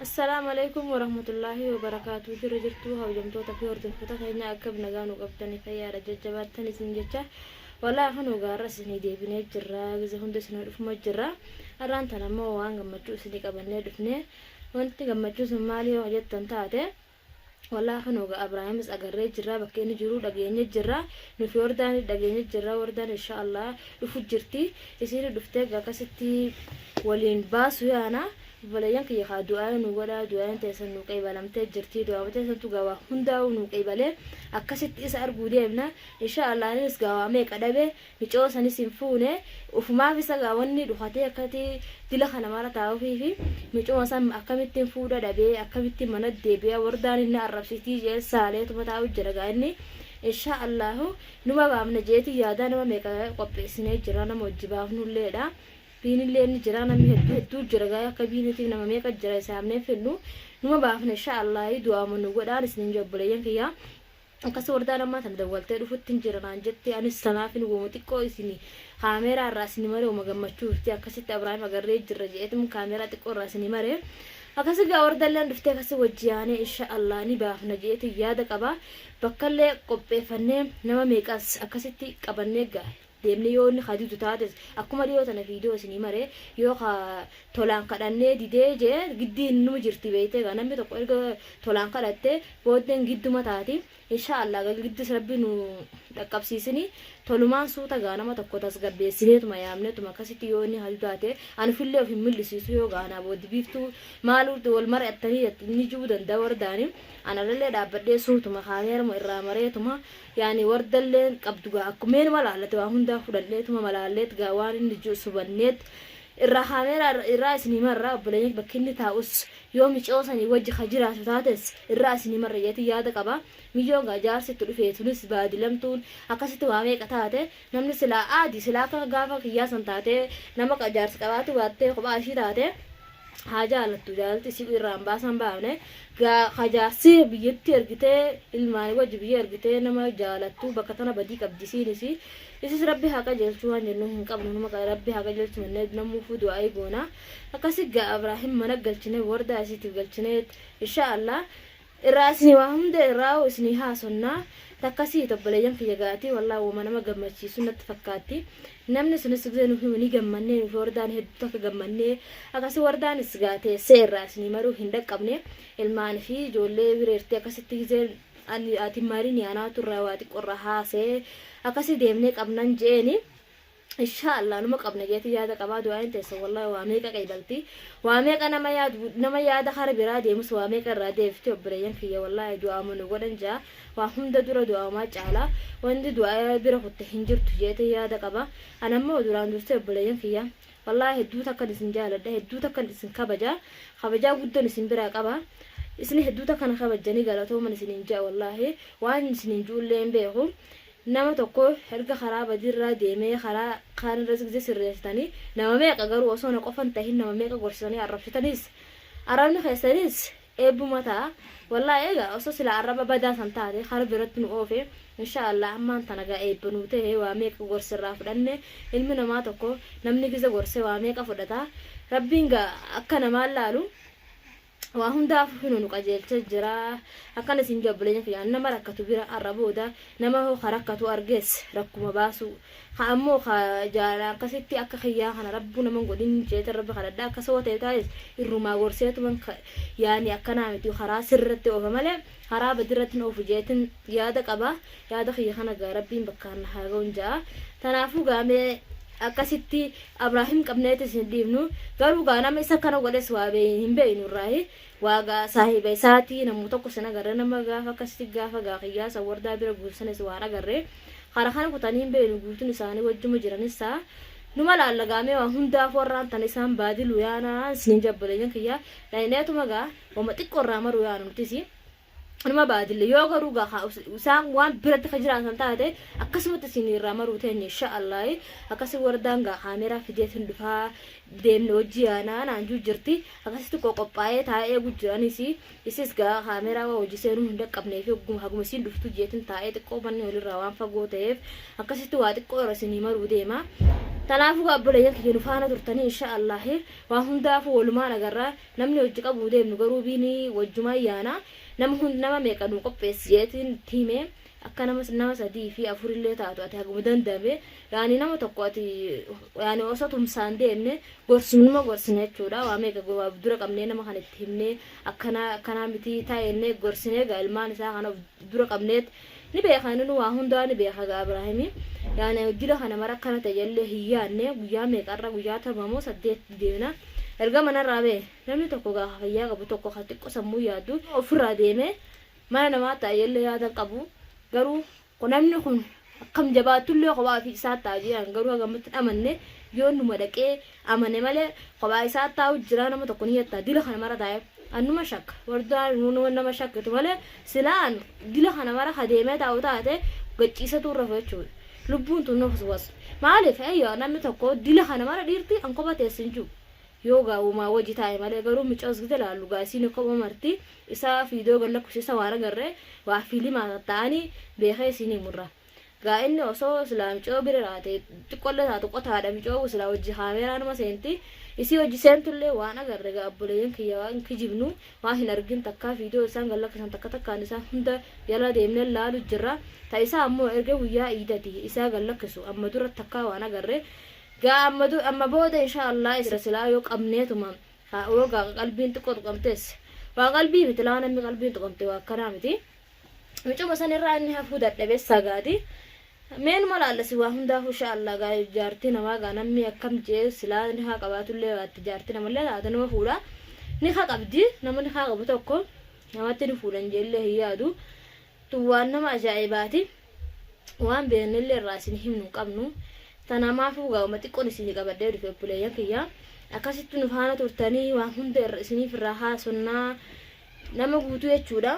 Assalaamu alaikum warahmatullaahi wabarakaatu. Jirra jirtuu kabajamtoota fi hordoftoota keenya, akkam nagaa nu qabtanii, fayyaadha, jajjabaattan isin jecha. Walaa kunuu gaarra isinii deebinee jirra, gize hunda isinii dhufuma jirra. Har'aan tana immoo waan gammachuu isinii qabannee dhufne. Wanti gammachuu sun maali yoo jettan taate, walaa kunuu gaa Abraahimis agarree jirra, bakka inni jiru dhageenye jirra, nufi wardaan dhageenye jirra. Wardaan insha Allah dhufu jirti, isiin dhuftee gaa akkasitti waliin baasu yaana. Obboleeyyan kiyya, kaa du'aa nu godhaa, du'aan teessan nu qeebalamtee jirti. Du'aa teessantu gaa waa hundaa'uu nu qeebalee akkasitti isa arguu deemna insha Allah. Anis gaa waa meeqa dhabe, micoo sanis hin fuune, ufumaaf isa gaa wanni dhukatee akkati dila kana mara taa'uufii fi micuma san akkamittiin fuudha dhabee, akkamittiin mana deebi'a, wardaan inni arrabsitii jee saaleetuma taa'u jira. Gaa inni insha Allahu numa baafna jeeti yaadaa, nama meeqa qopheessinee jira, nama hojii baafnulleedha. Biinillee ni jira, namni hedduu hedduu jira gaa, akka biinitiif nama meeqa jira, isaamnee fidnu numa baafna insha Allah. Du'aama nu godhaan isinin obboleeyyan kiyya. Akkas wardaan ammaa tana dawwaltee dhufutti hin jira naan jette. Anis tanaaf hin uuma xiqqoo isin kaameeraa irraa isin mare, uuma gammachuufti akkasitti Abrahaam agarree jirra jeetum kaameeraa xiqqoo irraa isin mare. Akkasi gaa wardalleen dhuftee akkasi wajji yaanee insha Allah ni baafna jeeti yaada qaba. Bakkallee qopheeffannee, nama meeqas akkasitti qabannee gaa deemne. Yoo inni ka didu taates, akkuma dhiyoo tana viidiyoo isinii mare, yoo ka tolaan kadhannee didee jee, giddiin numa jirti beeytee. Gaa namni tokko erga tolaan kadhatte booddeen gidduma taati. Insha Allah gaa giddis rabbi nu dhaqqabsiisini, tolumaan suuta gaa nama tokko tasgabbeessineetuma yaamneetuma akkasitti yoo inni hadu taate, ani ufillee of hin mil'isiisu. Yoo gaanaa booddi biiftuu maaluu wal mari'attanii inni ji'uu danda'a, wardaani analallee dhaabbadhee suutuma kaameeruma irraa mareetuma, yaani wardalleen qabdu gaa akkumeenuma laallate waa hundaa fudhadheetuma malaalleet gaa waan inni ji'u subanneet irraa kaameeraa irraa isinii marra. Obboleeyyan, bakki inni taa'us yoo micoo sanii wajji ka jiraatu taates irraa isinii marra jeetii yaada qaba. Miyyoon gaa jaarsi itti dhufee tunis baadilamtuun akkasitti waa meeqa taate. Namni silaa aadi silaa akka gaafa kiyyaa san taatee, nama jaarsi qabaatu baattee kophaa ishii taate haa jaalattu, jaalalti isii irraan baasan baafne. Gaa ka jaarsi biyyatti ergitee, ilmaanii wajji biyya ergitee, nama jaalattu bakka tana badii qabdi isiinis. Isis rabbi haa qajeelchuu waan jennu hin qabnu, nama rabbi haa qajeelchu mannee namuufuu du'aa'ii goona. Akkasi gaa Abraahim mana galchine, wardaa isiitiif galchine, insha Allah irraa isinii waa hunda irraa isinii haasonnaa. Takkasii obboleeyyan kiyya gaatii, wallaahi wama nama gammachiisu natti fakkaatti. Namni sunis gisee nuuf himu ni gammannee, nuuf wardaan hedduu takka gammannee. Akkasi wardaanis gaa teessee irraa isinii maruu hin dhaqqabne, ilmaan fi ijoollee bireertee akkasitti gisee ani ati marini anaatu irraa waa xiqqoo irraa haasee akkasi deemnee qabnan jeeni. Insha Allah numa qabna jeeti yaada qabaa. Du'aayin teessa wallahi waa meeqa qeebalti, waa meeqa nama yaadu, nama yaada kara biraa deemus waa meeqa irraa deebifti. Obboleeyyan kiyya, wallahi du'aama nu godhan jaa. Waa hunda dura du'aamaa caala, wanti du'aa bira kutte hin jirtu jeete yaada qaba. Ana immoo duraan dursee, obboleeyyan kiyya, wallahi hedduu takkan isin jaaladha, hedduu takkan isin kabaja, kabajaa guddoon isin biraa qaba. Isin hedduu takkan kabajjanii galatooman isiniin ja'a. Wallahi waan isiniin ju'ullee hin beeku. Nama tokko erga karaa badiirraa deemee karaa kaan irra gizee sirreessitanii, nama meeqa garuu osoo na qofan tahin nama meeqa gorsitanii arrabsitanis, arrabni keessanis eebbuma ta'a. Wallaahi egaa osoo sila arraba badaa san taate kara biratti nu oofe, insha Allah ammaan tana gaa eebba nuu ta'e. Waa meeqa gorsirraa fudhanne. Ilmi namaa tokko namni gize gorse waa meeqa fudhata. Rabbiin gaa akka namaan laalu waa hundaafuu hinu nu qajeelchee jira. Akkana isin jiru obboleeyyan kiyya, nama rakkatu bira har'a booda nama hoo ka rakkatu argees rakkuma baasuu, ka ammoo ka jaalala akkasitti akka kiyyaa kana rabbuu nama hin godhin jeete rabbi kadhadha. Akkas hoo ta'e taa'es irrumaa gorseetuman yaani akkanaa miti, karaa sirratti oofa malee karaa badirratti hin oofu jeetin yaada qaba. Yaada kiyya kana gaa rabbiin bakkaan na haa ga'uun ja'a. Tanaafuu gaamee akkasitti Abraahim qabneetis hin dhiifnu. Garuu gaa nama isa kana godhes waa hin beeynu irraahi. Waa gaa saahiba isaatii namuu tokko sin agarre, nama gaafa akkasitti gaafa gaa kiyyaasa wardaa bira guursanis waan agarre. Kara kana kutanii hin beeynu, guutuun isaanii wajjuma jiranis ta'a. Numa laalla gaamee waa hundaaf warraan tan isaan baadilu yaanaa isiniin jabboleeyyan kiyya. Dhayneetuma gaa wama xiqqoo irraa maru yaanu nutisi. Numa baadille yoo garuu gaa isaan waan biratti ka jiraatan taate akkasumatti isin irraa maruu teenya insha Allah. Akkasi wardaan gaa kaameeraa fideetin dhufaa, deemne hojii yaanaa naan juu jirti. Akkasitti qophaa'ee taa'ee eegu jiranis isis gaa kaameeraa waa hojii seenuu hin dhaqqabnee fi hogguma haguma isiin dhuftu jeetin taa'ee xiqqoo manni walirraa waan fagoo ta'eef akkasitti waa xiqqoo irra isinii maruu deema. Tanaafuu obboleeyyan kiyya nu faana turtanii insha Allahi waa hundaafuu walumaan agarra. Namni hojii qabuu deemnu garuu biinii wajjumaan yaana. Nama hund nama meeqa nu qopheessi jeetiin itti hime. Akka nama nama sadii fi afurillee taatu ati haguma danda'ame yaani nama tokko ati yaani osoo tumsaan deemne gorsinuma gorsine jechuudha. Waa meeqa waa dura qabnee nama kana itti himnee akkanaa akkanaa miti taa'ennee gorsinee gaa ilmaan isaa kana of dura qabneet ni beeka. Inni waa hundaa ni beeka gaa Ibraahimii. Yaani dila kana mara akkana ta'e jallee hin yaadne. Guyyaa meeqarra, guyyaa 7 moo 8 deemna erga manarraa ba'e. Namni tokko gaafa fayyaa qabu tokko ka xiqqo sammuu yaaddu ofirraa deemee mana namaa ta'a jallee yaada qabu. Garuu namni kun akkam jabaattullee kophaa ofii isaa ta'a jedhan, garuu hagammatti hin amanne. Yoo numa dhaqee amane malee kophaa isaa taa'u jira nama tokko ni jettaa. Dila kana mara taa'e annuma shakka, wardaa nama shakkitu malee silaan dila kana mara ka deemee taa'u taate gachiisatu irra jechuudha. Lubbuun tun nuuf was maaliif eeyyo namni tokko dila kana mara dhiirti an kopha teessi hin jiru yoo gaa'umaa wajji taa'e malee. Garuu micoos gite laallu gaasiin kopha marti isaa fiidoo gad lakkoofsisa waan agarre waa fiilimaa tatta'anii beekee isinii murra. Gaa inni osoo silaa micoo bira raate xiqqollee taatu qotaadha, micoo silaa hojii kaameeraa nama seenti, isii hojii seentullee waan agarre. Gaa obboleeyyan kiyya, waan kijibnu waan hin argin takkaa fiidoo isaan gad lakkisan takka takkaan isaan hunda jala deemnee laalu jirra. Ta isaa ammoo erga guyyaa iidati isaa gad lakkisu amma dura takkaa waan agarre. Gaa amma booda insha Allah isa silaa yoo qabneetuma yoo gaa qalbiin xiqqoo tuqamtes, waa qalbii miti laa, namni qalbiin tuqamte waa akkanaa miti. Micuma san irraa inni hafuu dadhabe sagaati. Meenuma laallasi waa hundaafuu insha Allah. Gaa jaartii namaa gaa namni akkam jee silaa ni haa qabaatullee baatti, jaartii namallee taate nama fuudha. Ni haa qabdi, nama ni haa qabu tokko namatti ni fuudhan jeellee hin yaadu. Tun waan nama ajaa'ibaati. Waan beeknellee irraa isin himnu hin qabnu. Tanamaafuu gaa'uma xiqqoon isinii qabadhee dhufe obboleeyyan kiyya. Akkasitti nu faana turtanii waan hunda irra isiniif irraa haasonnaa nama guutuu jechuudha.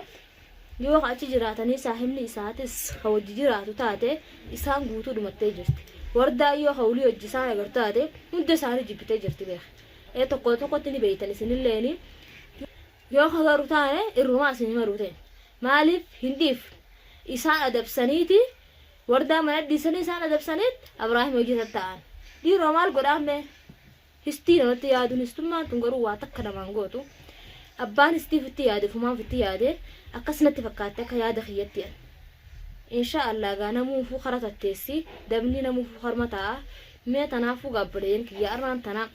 Yoo achi jiraatanii saahibni isaatis ka wajji jiraatu taate isaan guutuu dhumattee jirti. Wardaa yoo ka ulii hojii isaan agartu taate hunda isaanii jibbitee jirti beeka. Ee, tokko tokkotti ni beeytan isinilleeni. Yoo ka garu taane irrumaa isin maruu ta'e. Maaliif hin dhiifnu? Isaan adabsaniiti wardaa mana dhiisanii isaan adabsaniit Abrahaam hojii tatta'an. Dhiiroo maal godhaan mee? Histii namatti yaaduun histummaan tun garuu waa takka namaan gootu. Abbaan histii ofitti yaade ofumaan ofitti yaade akkas natti fakkaatte akka yaada kiyyatti an. Insha Allah gaa namuufuu kara tatteessi, dabni namuufuu karma ta'a. Mee tanaafuu gaa obboleeyyan kiyya, arraan tana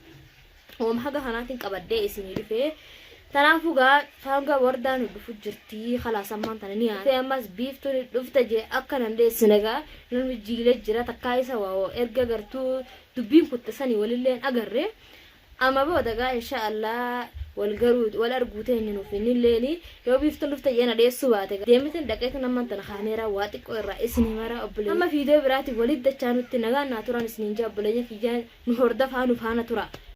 hoom haga kanaatiin qabadhee isinii dhufee. Tanaafuu gaa hanga wardaan nu dhufu jirti kalaas ammaan tana ni yaade. Ammas biiftuun dhufte jee akka nan dheessine gaa namni jiilee jira takkaa isa waa erga gartuu dubbiin kutte sanii walilleen agarre. Amma booda gaa insha Allah wal garuu wal arguu teenya nuuf innilleeni yoo biiftuun dhufte jee na dheessuu baate deemetin dhaqeetin ammaan tana kaameeraa waa xiqqoo irraa isin himara. Obboleeyyan, amma viidiyoo biraatiin walitti dachaa nutti nagaan naa turan isiniin jaa. Obboleeyyan kiyyaa, nu hordofaa, nu faana tura.